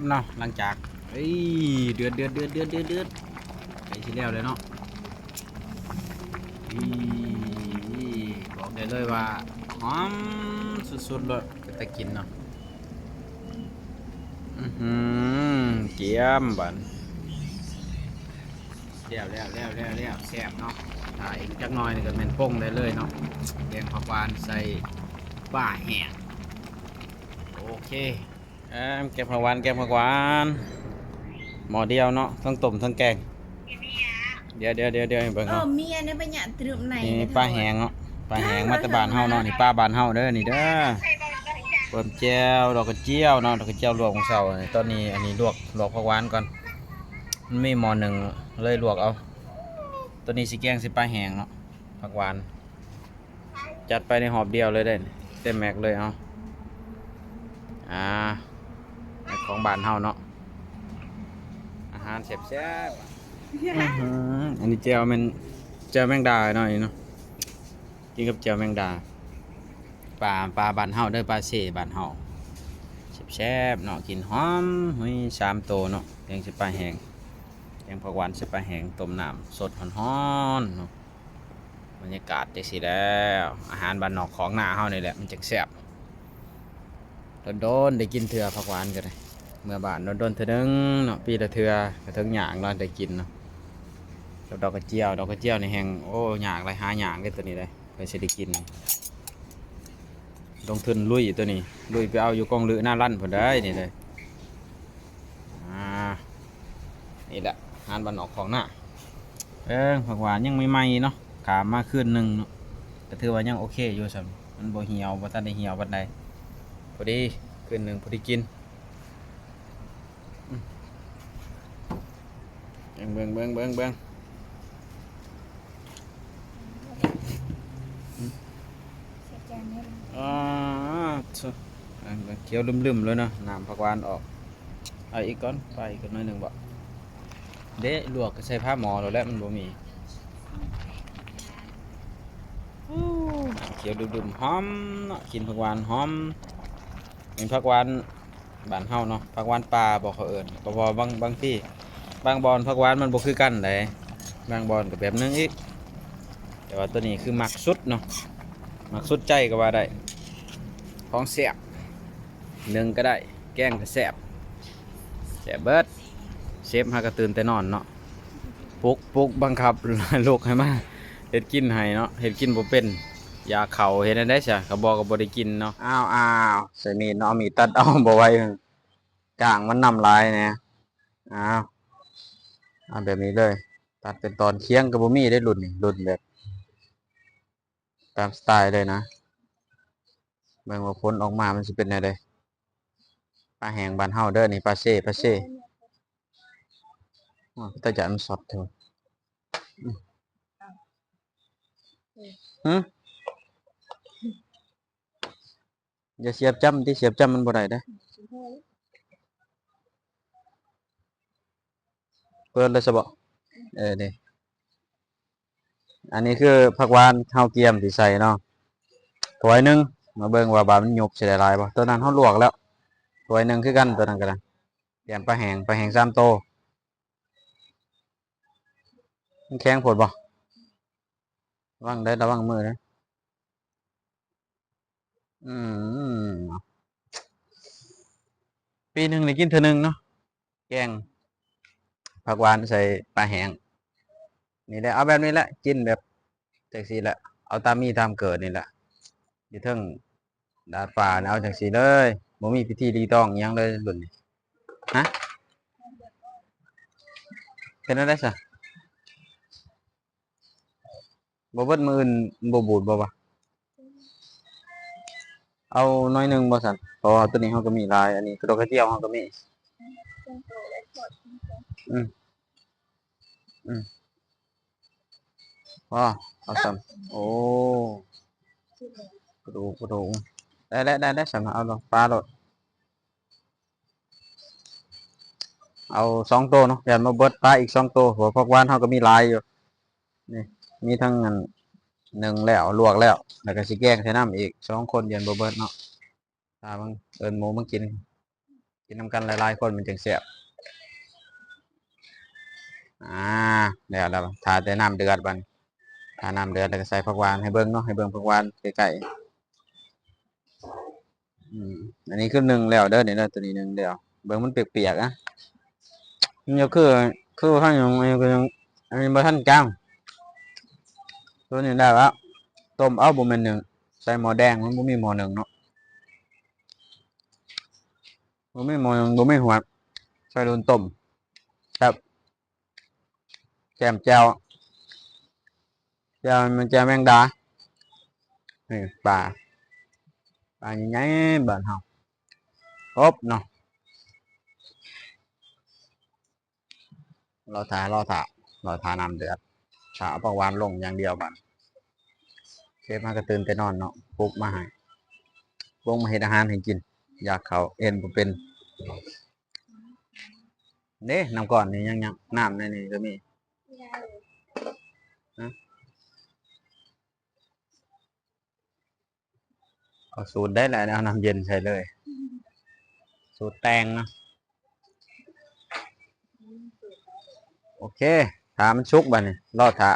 ເນາະ ຫຼັງຈາກ ເອີຍ ເດືອດໆໆໆໆ ໃກ້ຊິແລ້ວແລ້ວເນາະ. ອີ ບອກໄດ້ເລີຍວ່າຫອມສຸດໆເລີຍ ເປັນຕາກິນເນາະ. ອືຫື ກຽມບາດ ແລ້ວໆໆໆ ແຊບເນາະ. ຖ້າອີກຈັກໜ່ອຍນີ້ກໍແມ່ນປົງໄດ້ເລີຍເນາະ ແກງຜັກຫວານໃສ່ປາແຫ້ງ. ໂອເຄ ແກງຜັກຫວານ ແກງຜັກຫວານ ໝໍ້ດຽວເນາະ ທັງຕົ້ມທັງແກງ. ດຽວໆໆໆ ໃຫ້ເບິ່ງ ເອີ ເນາະ ມີອັນນີ້ປະຫຍັດຕຶມໃນ ນີ້ປາແຫ້ງເນາະ ປາແຫ້ງມາແຕ່ບ້ານເຮົາເນາະ. ນີ້ປາບ້ານເຮົາເດີ ນີ້ເດີ ເພີ່ມແຈ່ວ ດອກກະຈຽວເນາະ ດອກກະຈຽວລວກມື້ເຊົ້າ. ຕອນນີ້ອັນນີ້ລວກ ລວກຜັກຫວານກ່ອນ ມັນມີໝໍ້ໜຶ່ງ ເລີຍລວກເອົາ. ຕອນນີ້ຊິແກງໃສ່ປາແຫ້ງເນາະ ຜັກຫວານ. ຈັດໄປໃນຮອບດຽວເລີຍເດ້ ເຕັມແມັກເລີຍ. ເອົາ ອ່າ ຂອງບ້ານເຮົາເນາະ ອາຫານແຊບໆ. ອືຫື ອັນນີ້ແຈ່ວແມ່ນ ແຈ່ວແມງດາເນາະ ນີ້ເນາະ ກິນກັບແຈ່ວແມງດາ. ປາ ປາບ້ານເຮົາເດີ ປາເຊບ້ານເຮົາ ແຊບໆເນາະ. ກິນຫອມຫຸຍ ສາມໂຕເນາະ ແກງໃສ່ປາແຫ້ງ ແກງຜັກຫວານໃສ່ປາແຫ້ງ ຕົ້ມນ້ຳສົດຮ້ອນໆເນາະ. ບັນຍາກາດຈັ່ງຊີ້ແຫຼະ ອາຫານບ້ານນອກຂອງນາເຮົານີ້ແຫຼະ ມັນຈັ່ງແຊບ. ດົນໆໄດ້ກິນເທື່ອ ຜັກຫວານກໍໄດ້ ເມືອບ້ານດົນໆເທື່ອໜຶ່ງເນາະ ປີລະເທື່ອ ກະເຖິງຍາກເນາະໄດ້ກິນເນາະ. ກັບດອກກະຈຽວ ດອກກະຈຽວນີ້ແຮ່ງ ໂອ້ ຍາກຫຼາຍ ຫາຍາກເດ້ໂຕນີ້ເດ້ ເພື່ອຊິໄດ້ກິນ. ລົງທຶນລຸຍໂຕນີ້ ລຸຍໄປເອົາຢູ່ກອງລືໜ້າລັນພຸ້ນເດ້ ນີ້ເດ້. ອ່າ ນີ້ແຫຼະ ອາຫານບ້ານນອກຂອງນາ. ເອີ ຜັກຫວານຍັງໃໝ່ໆເນາະ ຂ້າມມາຄືນໜຶ່ງເນາະ ກໍຖືວ່າຍັງໂອເຄຢູ່ຊ້ຳ ມັນບໍ່ຫ່ຽວ ບໍ່ທັນໄດ້ຫ່ຽວປານໃດ ພໍດີ ຄືນໜຶ່ງພໍດີກິນ. ອືມ ເບິ່ງ ເບິ່ງ ເບິ່ງ ເບິ່ງ ເບິ່ງ. ອາ ຂຽວລຶ້ມໆເລີຍເນາະ ນ້ຳຜັກຫວານອອກ. ເອົາອີກກ່ອນ ປາອີກໜ້ອຍໜຶ່ງບໍ? ເດ້ ລວກກໍໃສ່ຝາໝໍ້ໂລດແຫຼະ ມັນບໍ່ມີ. ຂຽວດຶ້ມໆ ຫອມເນາະ ກິນຜັກຫວານຫອມ ເປັນຜັກຫວານ ບ້ານເຮົາເນາະ ຜັກຫວານປ່າບໍ່ເຂົາເອີ້ນ ກໍເພາະວ່າບາງ ບາງທີ່ ບາງບ່ອນຜັກຫວານມັນບໍ່ຄືກັນໃດ ບາງບ່ອນກໍແບບໜຶ່ງອີກ ແຕ່ວ່າໂຕນີ້ຄືມັກສຸດເນາະ ມັກສຸດໃຈກໍວ່າໄດ້ ຂອງແຊບ ໜຶ້ງກໍໄດ້ ແກງກໍແຊບ ແຊບເບິດ. ເຊຟຫາກໍຕື່ນແຕ່ນອນເນາະ ປຸກ ປຸກບັງຄັບ ລຸກໃຫ້ມາເຮັດກິນໃຫ້ເນາະ ເຮັດກິນບໍ່ເປັນ ຢາກເຂົ້າ ເຮັດແນວໃດຊະ ກະບອກກໍບໍ່ໄດ້ກິນເນາະ. ອ້າວ ອ້າວ ໃສ່ມີດເນາະ ເອົາມີດຕັດເອົາ ບໍ່ໄຫວ ກ້າງມັນນຳຫຼາຍແດ່. ອ້າວ ເອົາແບບນີ້ເລີຍ ຕັດເປັນຕອນ ຄຽງກໍບໍ່ມີເດ້ລຸ້ນນີ້ ລຸ້ນແບບຕາມສະໄຕເລີຍນະ. ເບິ່ງວ່າຜົນອອກມາມັນຊິເປັນແນວໃດ. ປາແຫ້ງບ້ານເຮົາເດີນີ້ ປາເຊ ປາເຊ. ໂອ້ຍ ຕາຢ້ານມັນຊັອດແທ້. ຫື? ຢ່າສຽບຈ້ຳຕິ ສຽບຈ້ຳມັນບໍ່ໄດ້ເດ້. ເປີດແລ້ວຊະບໍ? ເອີ ນີ້ ອັນນີ້ຄືຜັກຫວານເຮົາກຽມຊິໃສ່ເນາະ ຖ້ວຍໜຶ່ງ ມາເບິ່ງວ່າບາດມັນຫຍຸບຊິໄດ້ຫຼາຍບໍ່. ໂຕນັ້ນເຮົາລວກແລ້ວ ຖ້ວຍໜຶ່ງຄືກັນ ໂຕນັ້ນກໍໄດ້. ກຽມປາແຫ້ງ ປາແຫ້ງສາມໂຕ. ມັນແຂງໂພດບໍ່? ລະວັງເດີ ລະວັງມືເດີ. ອືມ ປີໜຶ່ງໄດ້ກິນເທື່ອໜຶ່ງເນາະ ແກງຜັກຫວານໃສ່ປາແຫ້ງນີ້ແຫຼະ. ເອົາແບບນີ້ແຫຼະ ກິນແບບ ຈັ່ງຊີ້ແຫຼະ ເອົາຕາມມີຕາມເກີດນີ້ແຫຼະ ຢູ່ເທິງດາດຟ້າ ເອົາຈັ່ງຊີ້ເລີຍ ບໍ່ມີພິທີລີຕອງອີ່ຫຍັງເລີຍລຸ້ນນີ້. ຮະ? ເຮັດແນວໃດຊະ? ບໍ່ເບິດ ມື້ອື່ນບໍ່ບູດບໍ່ວະ? ເອົາໜ້ອຍໜຶ່ງບໍ່ຊັ້ນ? ເພາະວ່າໂຕນີ້ເຮົາກໍມີຫຼາຍ ອັນນີ້ກະດອກກະຈຽວເຮົາກໍມີ. ອືມ ອືມ ພໍ ເອົາຊ້ຳ. ໂອ້ ກະດູກ ກະດູກ ໄດ້ແລ້ວ ໄດ້ແລ້ວຊັ້ນ ເອົາໂລດ ປາໂລດ. ເອົາສອງໂຕເນາະ ຢ້ານບໍ່ເບິດ ປາອີກສອງໂຕ ເພາະວ່າຜັກຫວານເຮົາກໍມີຫຼາຍຢູ່. ນີ້ ມີທັງອັນ ໜຶ້ງແລ້ວ ລວກແລ້ວ ແລ້ວກໍຊິແກງໃສ່ນ້ຳອີກ ສອງຄົນ ຢ້ານບໍ່ເບິດເນາະ. ຕາເບິ່ງ ເອີ້ນໝູມາກິນ. ກິນນຳກັນຫຼາຍໆຄົນມັນຈັ່ງແຊບ. ອ່າ ແລ້ວ ແລ້ວ ຖ້າແຕ່ນ້ຳເດືອດບັດນີ້ ຖ້ານ້ຳເດືອດແລ້ວກໍໃສ່ຜັກຫວານໃຫ້ເບິ່ງເນາະ ໃຫ້ເບິ່ງຜັກຫວານໃກ້ໆ. ອືມ ອັນນີ້ຄືໜຶ້ງແລ້ວເດີນີ້ເດີ ຕົວນີ້ໜຶ້ງແລ້ວ ເບິ່ງມັນປຽກໆນະ ມັນຍັງຄື ຄືທັງຍັງ ຍັງ ຍັງ ອັນນີ້ບໍ່ທັນກາງ ຕົວນີ້ໄດ້ລະ ຕົ້ມເອົາ ບໍ່ແມ່ນໜຶ້ງ ໃສ່ໝໍ້ແດງ ມັນບໍ່ມີໝໍ້ໜຶ້ງເນາະ ບໍ່ມີໝໍ້ໜຶ້ງ ບໍ່ມີຫວດ ໃສ່ລຸ້ນຕົ້ມ ແຊບ ແຈ່ມແຈ່ວ ແຈ່ວ ແມ່ນແຈ່ວແມງດາ ນີ້ປາ ປາໃຫຍ່ໆ ບ້ານເຮົາ ອົບເນາະ ລໍຖ້າ ລໍຖ້າ ລໍຖ້ານ້ຳເດືອດ ຖ້າເອົາຜັກຫວານລົງຢ່າງດຽວບາດ ເຊຟເຮົາກໍຕື່ນແຕ່ນອນເນາະ ປຸກມາໃຫ້ ປົງມາເຮັດອາຫານໃຫ້ກິນ ຢາກເຂົ້າ ເຮັດບໍ່ເປັນ ເດ້ ນ້ຳກ້ອນນີ້ຍັງ ຍັງ ນ້ຳໃນນີ້ກໍມີ ຮະ ເອົາສູດໄດ້ແຫຼະ ເອົານ້ຳເຢັນໃສ່ເລີຍ ສູດແຕ່ງເນາະ ໂອເຄ ຖ້າມັນສຸກບາດນີ້ ລໍຖ້າ